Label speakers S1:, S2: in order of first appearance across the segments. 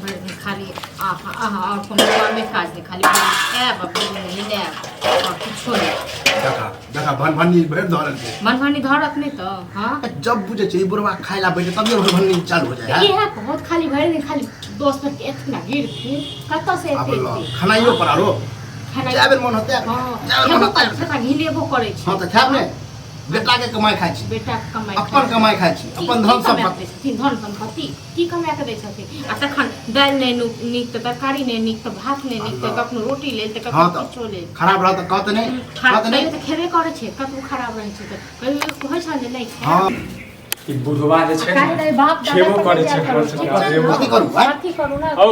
S1: भरि दिन खाली आहा आहा आओर कोनो कामे काज नहि, खाली भरि दिन खायब आ भरि दिन हिलायब, आओर किछो नहि।
S2: देखा देखा, भनभनी भरि धरल छै।
S1: मनभनी धरत नहि तऽ? हाँ।
S2: जब बुझे छै ई बुढ़वा खाय ला बैठे तभिए भनभनी चालू हो जाए।
S1: इएह कहत, खाली भरि दिन खाली दोस्त के एतना गिरथिन, कतऽ से
S2: आब
S1: एते
S2: ल
S1: एते?
S2: खानाइयो पर आरो
S1: खानाइ
S2: जाय बेर मन होते।
S1: हाँ।
S2: जाय बेर मन
S1: खेबो
S2: होते।
S1: करै छै, तखन हिलेबो करै छै।
S2: हाँ तऽ खायब ने, बेटा के कमाई खाइ छी।
S1: बेटा के कमाइ
S2: अपन
S1: खाइ छी।
S2: कमाई खाइ छी।
S1: की
S2: अपन
S1: की
S2: धन
S1: कमा के
S2: सम्पत्ति
S1: दै छथिन? धन सम्पत्ति की कमा के दै छथिन? आ तखन दालि नहि नीक तऽ तरकारी नहि नीक तऽ भात नहि नीक तऽ कखनो रोटी लेल तऽ
S2: हाँ
S1: कखनो
S2: तऽ
S1: किछो लेल।
S2: खराब रह तऽ कहत नहि। कहत
S1: तैयो
S2: नहि।
S1: तऽ खेबे करै छै। कतबो खराब रहै छै तऽ कहियो कहै छै जे नहि खायब।
S2: हाँ।
S3: ई बुढ़वा जे छै
S1: काहे
S3: ने
S1: रे बाप दादा
S3: खेबो
S1: पर
S3: करै
S1: नहि
S3: छै
S1: जायल करू,
S3: हमर
S1: ठीक
S3: सबके।
S1: छै ने?
S2: कथी करू, आँय?
S1: कथी करू ने?
S3: औ।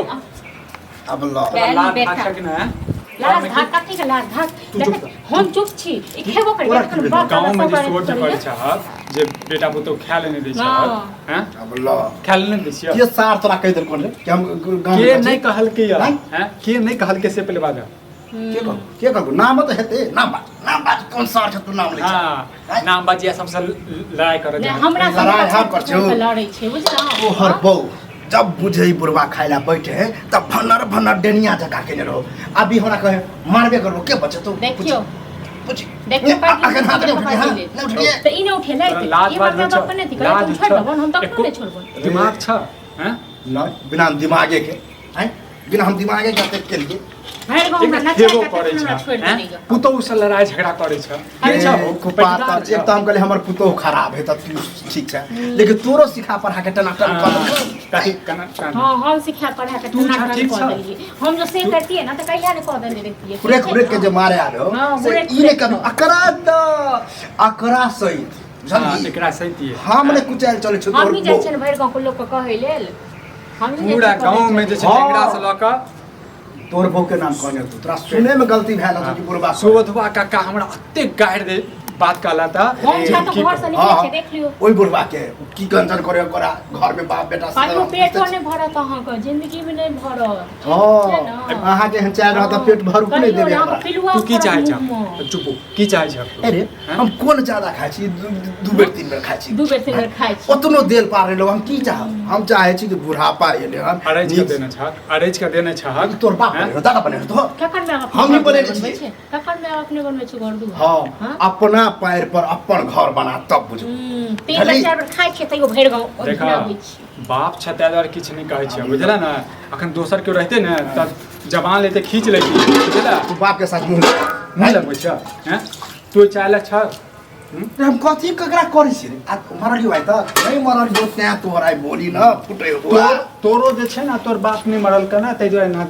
S2: अब ल
S3: तोरा
S1: बैल
S3: लाज
S1: बेटा।
S3: भाग छै कि नहि?
S1: लाज धाक कथी के लाज धाक?
S3: तू चुप
S1: देख, हम चुप छी, ई खेबो करी।
S2: तोरा
S1: तखन
S2: की भेलौ?
S1: बाप दादा
S3: गाँव में
S1: सब
S3: जे
S1: करै
S3: शोर जे
S1: करियै।
S3: करै छहक जे बेटा पुतोह खाय ले नहि दै छहक।
S1: हाँ।
S3: हैं?
S2: अब ल
S3: खाय ले नहि दै छियै?
S2: के सार तोरा कहि देलको रे कि हम गाँव
S3: के
S2: में
S3: नहि
S2: छी?
S3: कहलकै या?
S2: नहि?
S3: हैं? के नहि कहलकै से पहिले बाजऽ।
S2: के कहू, के कहू? नाम तऽ हेतै। नाम बाज, नाम बाज, कोन सार छै तू नाम लै छै?
S3: हाँ, नाम बाजिया सबसे लड़ाई करऽ
S1: नहि
S3: जाइ।
S1: हमरा सब
S2: लड़ाइ हम कर छियौ।
S1: लड़ै छै, बुझलहुँ?
S2: तोहर बहू जब बुझे ई बुढ़वा खाय ला बैठे है तब भनर भनर डेनिया जका केने रहो। अभी हमरा कहे मारबे करबो, के बचतो?
S1: देखियौ।
S2: पूछ।
S1: देखियौ,
S2: अखन हाथ नहि उठेलियै, हाँ, नहि उठेलियै।
S1: तऽ ई नहि उठेलै।
S3: तोरा लाज
S1: ई
S3: बाज
S1: हमरा
S3: होइ छौ?
S1: बाप नहि थी
S3: लाज
S1: तुम छोड़ि
S3: छौ?
S1: देबो, हम तखनो
S3: एको
S1: नहि छोड़बो।
S3: दिमाग छ? हैं?
S2: नहि, बिना दिमागे के हैं, बिना हम दिमागे के अतेक केलिए।
S1: भरि गाँव हमरा
S3: एकरा
S1: नचा
S3: खेबो
S1: कऽ
S3: करै
S1: तखन हमरा
S3: छ,
S1: छोड़ि
S3: हैं?
S1: देने।
S3: पुतोहु से लड़ाई झगड़ा करै छ। के छ?
S2: कुपातर। एक तऽ हम कहलियै हमर पुतोहु खराब है तऽ तू ठीक छै, लेकिन तोरो सिखा पढ़ा के टनाटन कऽ देलकौ।
S3: कथी केना केना?
S1: हाँ, हम सिखा पढ़ा के
S3: तू छा
S1: टनाटन
S3: ठीक
S1: कऽ
S3: छौ?
S1: देलियै। हम जो से करतियै ना तऽ कहिया ने कऽ देने रहितियै।
S2: हुरेक
S1: ठीक छै
S2: हुरेक के
S1: ने?
S2: जे मारे आबे हो
S1: हाँ,
S2: से
S1: हुरेक
S2: ई नहि
S1: हुरेक
S2: कभी
S1: के।
S2: अकरा तऽ अकरा सहित
S3: हाँ,
S2: बुझलही?
S3: एकरा सही दिए।
S2: हम नहि कुचायल चलै छौ तोहर
S1: हमही जाइ
S2: बहू।
S1: छियै ने भरि गाँवके लोकके कहै लेल, हमही जाइ
S3: पूरा
S1: छियै कहै
S3: गाँव में
S1: लेल।
S3: जे छै
S2: हाँ।
S3: टेंगरा से लऽ कऽ
S2: तोहर बहू के नाम कहने तू, तोरा सुने में गलती भेल होतौ कि बुढ़बा।
S3: सुबोधवा काका हमरा अतेक गारि दे बात कहला था।
S1: हम छा तऽ
S3: की
S1: घर से
S2: हाँ,
S1: निकलै छै, देख लियौ।
S2: ओहि बुढ़बा के की गंजन करे ओकरा घर में बाप बेटा से
S1: कहियो
S2: तऽ
S1: पेटो नहि भरत अहाँके, जिंदगी में नहि भरत।
S2: हाँ,
S1: छै ने?
S2: अहाँ के एहन चाय रहत तऽ पेट भरू नहि
S1: कहियो
S2: देबै
S1: ने,
S2: हमरा।
S1: अहाँके पिलुआ
S3: तू की
S1: फड़त
S3: चाहै छह?
S1: मुँहमे।
S3: चुप हो, की चाहै छह तू?
S2: अरे
S3: हैं?
S2: हम कोन ज्यादा खाइ छी? दू बेर तीन बेर खाइ छी।
S1: दू बेर तीन बेर खाइ छी।
S2: ओतनो देल पार रहलो, हम की चाहब? हम चाहै छी कि बुढ़ापा एले हन
S3: अरैज के
S2: नीक।
S3: देने छहक, अरैज के देने छहक।
S2: तोर बाप
S3: हैं?
S2: बने रहो, दादा बने रहो तो।
S1: कखन मे अपने
S2: हम ही
S1: घर
S2: बनेने
S1: बनबै
S2: छियै।
S1: छै? कखन मे अपने बनबै छै घर दुआर?
S2: हाँ।
S1: हाँ?
S2: अपना पैर पर अपन घर बना तब बुझू।
S1: तीन बेर
S2: बुझली?
S1: चारि बेर खाइ छियै तैयो भरि गाँव
S3: देखा,
S1: ओहिना होइ छी।
S3: बाप छ ताहि दुआरे किछु नहि कहै छियै, बुझल ने? अखन दोसर केओ रहिते ने तब जबान लेते खींच लेती, बुझल?
S2: तू बाप के साथ मुँह
S3: मुँह लगबै छ? हैं? तू चाहले छ?
S2: रे, हम कथी ककरा करै छी रे? आ मरलियो आइ तक नहि मरलियो, तैं तोहर आइ बोली न फुटे हो बुआ।
S3: तोरो जे छै ने, तोर बाप नहि मरलकै ने, ताहि दुआरे ना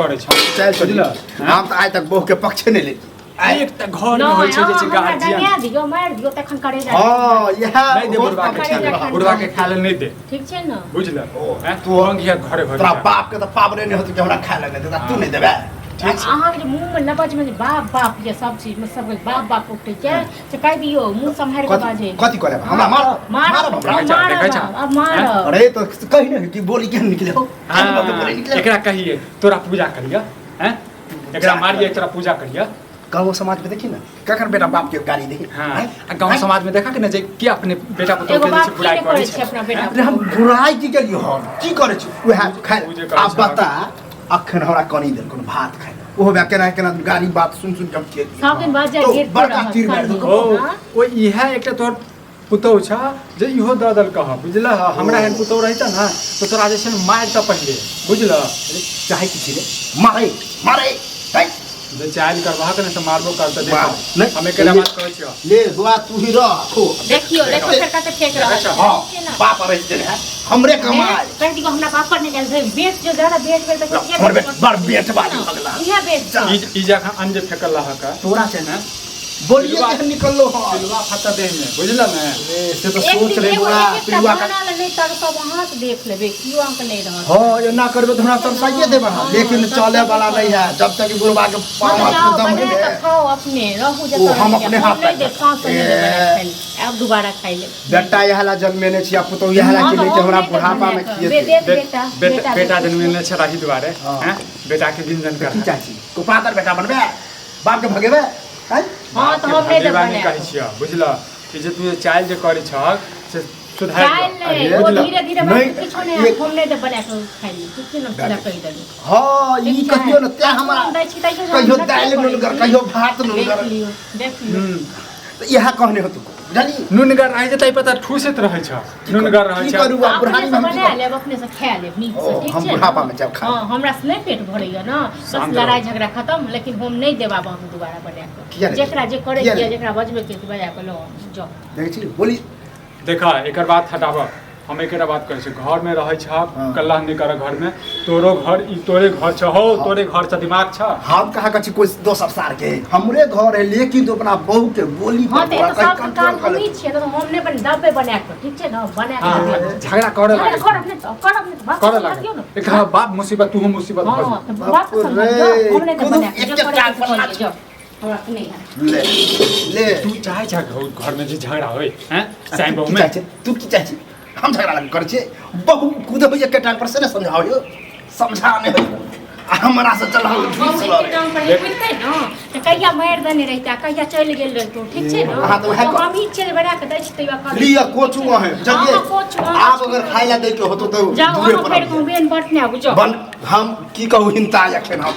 S3: करै छ।
S2: चल चल।
S3: बुझल?
S2: हम तऽ आइ तक बहू के पक्षे नहि लेली।
S3: एक तऽ घर मे होइ छै जे छै
S1: हमरा
S3: गार्जियन
S1: डंगा दियौ, मारि दियौ तखन करे जा।
S2: हाँ, इएह
S3: नहि दे बुढ़वा के
S1: करे
S3: खाय
S1: जा।
S3: बुढ़वा के खाय ले नहि दे।
S1: ठीक छै ने?
S3: बुझल?
S2: ओ,
S3: हैं?
S2: तू-
S3: अंगिया घरे घरे
S2: तोरा
S3: जा।
S2: बाप के तऽ पावरे नहि होतौ कि हमरा खाय लए नहि देता, तू नहि देबै।
S3: ठीक छै।
S1: अहाँके जे मुँहमे लबज में जे बाप बाप ये सब चीज में सब बाप बाप उठै छै से कहि दियौ, मुँह सम्हारि कऽ
S2: कथी
S1: बाजै।
S2: कथी करे? हमरा मारब?
S1: मारब।
S2: मारब हमरा?
S3: देखै छा,
S1: मारब,
S3: देखै छा।
S1: आब मारब।
S2: अरे तो कही ने कि बोली केहन निकले हो।
S3: हाँ,
S2: बोली निकले।
S3: एकरा कहिए तोरा पूजा करिया, हैं? एकरा मारिए, तोरा पूजा करिया।
S2: गाँव समाज में देखी ना ककर बेटा बाप के गाली दे।
S3: हाँ, आ गाँव समाज में देखा कि ना जे के अपने बेटा पुतोह
S1: एगो
S3: के जे
S1: बाप
S3: छै
S1: की
S3: बुराई
S1: नहि
S3: करै
S1: करै छै
S3: छै
S1: अपना बेटा?
S2: अरे हम बुराई की केलियो? हम की करै छी? उएह खाय।
S3: उ जे करै
S2: आब
S3: छै।
S2: बता, अखन हमरा कनी देल कोनो भात खाय, ओहो बे केना केना गाली बात सुन सुन के हम खेलियै।
S1: सब दिन बात जाय
S2: तो
S1: गिरते
S2: बड़का
S1: रहत
S2: तीर मारि
S1: खाली।
S2: देलकौ।
S3: ओ
S1: हाँ?
S3: ओ इएह एकटा तोहर पुतोह छ जे इहो दऽ देलकऽ हँ, बुझलह? हमरा एहन पुतोह रहितऽ ने तऽ तोरा जे छै ने मारितऽ पहिले, बुझलह?
S2: अरे चाहे की छी रे? मारे मारे है।
S3: जे चाइल करबहक ने तऽ मारबो करतऽ।
S2: मार।
S3: देख,
S2: नहि,
S3: हम एकटा बात कहै छियौ।
S2: ले बुआ, तू ही रह खो।
S1: देखियौ, देखियौ, फेर कते फेक रहल छै।
S2: हाँ।
S1: छै ने?
S2: बाप रह देने है हमरे कमाई।
S1: कहि दियौ, हमरा बाप पर नहि गेल भेल बेच जो ज्यादा बेच बेच तऽ
S2: हमर बेट बड़ बेट वाली भगला।
S1: इएह बेच।
S2: जा।
S3: ई जखन अन्न जे फेकल रहक
S2: तोरा छै
S3: हैं?
S2: बोलिए के निकललो हँ।
S3: पिलुआ फटा देह में, बुझल ने?
S2: ए, से तो
S1: एक
S2: सोच
S1: दिन
S2: रे
S1: एगो
S2: बुआ,
S1: एक एकटा
S2: पिलुआ का
S1: बना ले, नहि तरसब अहाँ तऽ देख लेबै, केओ अहाँके नहि रहत।
S2: हाँ, एना करबे तऽ हमरा तरसाइए देबै अहाँ,
S1: हाँ,
S2: लेकिन चले वाला नहीं है जब तक ई बुढ़वा के पाँव
S1: हाँ,
S2: हाथ
S1: जाओ
S2: में दम
S1: बना
S2: है।
S1: कऽ खाओ अपने, रहू
S2: ओ,
S1: जतऽ
S2: हम
S1: रहैके।
S2: अपने
S1: हम
S2: हाथ
S1: नहि
S2: पर-
S1: देब, साँस नहि देब
S2: ए।
S1: बना खाइ लए। आब दोबारा खाइ लेब।
S2: बेटा इएह ला जन्मेने छी आ पुतहु इएह ला
S1: हाँ,
S2: के
S1: तऽ
S2: लेके
S1: हम
S2: हमरा
S1: नहि देब
S2: बुढ़ापा में
S1: बना कऽ।
S2: खिएतै।
S1: देब बेटा,
S3: बेटा
S1: बेटा
S3: बेटा
S1: देब।
S3: जन्मेने छै रही दुआरे।
S2: हाँ।
S3: हैं? बेटा के गुंजन
S2: की
S3: कर
S2: चाहै छी? कुपातर बेटा बनबे, बाप के भगेबे हैं?
S1: हाँ, तऽ हम नहि देब
S3: भगेबा नहि
S1: बना
S3: कहै
S1: कऽ।
S3: छियह, बुझलह? ई जे तू जे चालि जे करै छहक से सुधार
S1: दालि नहि
S2: अरे,
S1: ओ
S3: बुझलक।
S1: धीरे धीरे
S2: नहि,
S1: बात किछो नहि
S2: एक-
S1: हम नहि दे बना कऽ खाइ ली ठीक छै ने हम सीधा कहि देलहुँ
S2: हाँ ई
S1: ठीक छै।
S2: कहियो ने तें हमरा
S1: हम दै छी तैयो
S2: कहियो
S1: हम
S2: दालि
S1: करै
S2: नुनगर
S1: छी।
S2: कहियो भात
S1: देख
S2: नुनगर।
S1: लियौ, देख लियौ।
S3: हम्म।
S2: तऽ इएह कहने होतौ, बुझली?
S3: नुनगर रहै छै ताहि पर तऽ ठूसैत रहै छ, नुनगर रहै
S2: की
S3: छै।
S2: करू आब
S1: अपने
S2: बुढ़ारी
S1: से
S2: में हम की
S1: बना
S2: करू?
S1: लेब, अपने से खा लेब नीक से।
S2: ओ,
S1: ठीक
S2: हम
S1: छै ने?
S2: बुढ़ापा में जायब खाय।
S1: हाँ, हमरा से नहि पेट भरैया ने, बस
S3: शांत
S1: लड़ाई
S3: रहू।
S1: झगड़ा खत्म, लेकिन हम नहि देब आब अहाँके दोबारा बना
S2: किया
S1: कऽ।
S2: नहि?
S1: जेकरा जे करे
S2: किया
S1: के
S2: नहि?
S1: जेकरा बजबे के बजा कऽ लो जाओ।
S2: देखै छी बोली।
S3: देखा, एकर बात हटाबऽ, हम एकेटा बात कहै छी, घर में रहै छ,
S2: हाँ।
S3: कल्ला नहि कर घर में, तोरो घर ई तोरे घर छ हो, तोरे घर छ, दिमाग छ।
S2: हम कहाँ कहै छी कोई दोसर सार के, हमरे घर है, लेकिन तो अपना बहू के बोली पर
S1: हाँ, तऽ
S2: तोरा
S1: एतऽ
S2: कहीं
S1: सबके
S2: कंट्रोल
S1: काम
S2: कर
S1: हमही
S2: ले।
S1: छियै ने, तऽ हम नहि बन दबे बना कऽ, ठीक छै ने, बना कऽ
S3: हाँ,
S1: देबै।
S3: झगड़ा करे
S1: झगड़ा
S3: लागे,
S1: करब नहि तऽ करब नहि तऽ बाप
S3: करे
S1: के
S3: लागे।
S1: समझियौ ने।
S3: एक हाँ, बाप मुसीबत तू मुसीबत
S1: हाँ,
S3: भऽ जेतौ।
S1: तऽ बाप के समझियौ,
S2: रे,
S1: हम नहि तऽ
S2: कुदू
S1: बना कऽ,
S2: एक
S1: जे करे
S2: चार
S1: के से
S2: पर
S1: कऽ लिअ, जाउ। हमरा तऽ नहि हैत।
S2: ले ले।
S3: तू चाहे छ घर में जे झगड़ा होय हैं साईं बहू
S2: की
S3: में
S2: चाहै छी तू? की चाहै छी? हम झगड़ा लग करै छियै? बहू कूदे होइए के टाइम पर से ने समझाओ यौ, समझा नहि होइए आ हमरा से चल हम
S1: हम एके टांग पर कुदितै ने तऽ कहिया मारि देने रहितै, कहिया चलि गेल रहितौ, ठीक छै ने?
S2: अहाँ तऽ उएह
S1: तऽ हमही छियै जे बना कऽ दै छी तैयो अखन।
S2: लिअ कोचू अहें, बुझलियै?
S1: हाँ, कोचू, हाँ,
S2: आब अगर खाय ला दै के होतो तऽ
S1: जाउ
S2: दूरे
S1: अहाँ
S2: पर
S1: फेर
S2: आबियै।
S1: बेन बटने आबू, जाउ।
S2: बन हम की कहू हिनता एखन हम।